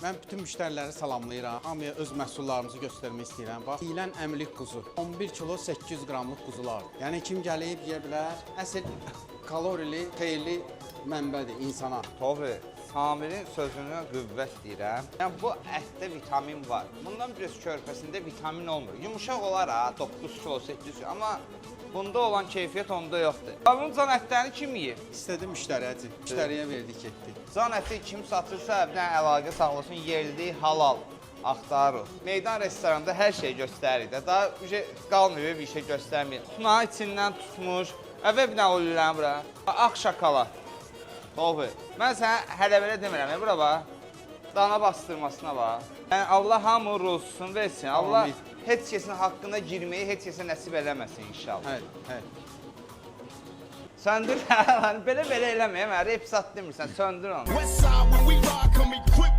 Mən bütün müştəriləri salamlayıram. Hamıya öz məhsullarımızı göstərmək istəyirəm. Bax, deyilən əmlik quzu. 11 kilo 800 qramlıq quzular. Yəni kim gəlib yeyə bilər. Əsl kalorili, xeyirli mənbədir insana. Tofi, Samirin sözünə qüvvət deyirəm. Yəni bu ətdə vitamin var. Bundan biraz körpəsində vitamin olmur. Yumşaq olar ha, 9 kilo, 8 kilo, amma bunda olan keyfiyyət onda yoxdur. Bunun can ətlərini kim yeyir? İstədi müştəri, müştəriyə verdik, getdik. Can əti kim satırsa, bir dənə əlaqə sağlasın, yerli, halal axtarırıq. Meydan restoranda hər şey göstəririk də. Daha uje qalmıyor, bir şey göstərmir. Tuna içindən tutmuş. Əvvəl bir dənə o lüləni bura. Ağ şokolad. Tofi, mən sənə hələ belə demirəm, bura bax. Dana bastırmasına bax. Yəni Allah hamının ruzusunu versin. Allah Amin. heç kəsin haqqına girməyi heç kəsə nəsib eləməsin inşallah. Hə, hə. Söndür, yəni belə-belə eləmə, mən rep sat demirsən, söndür onu. West side when we ride, come equipped.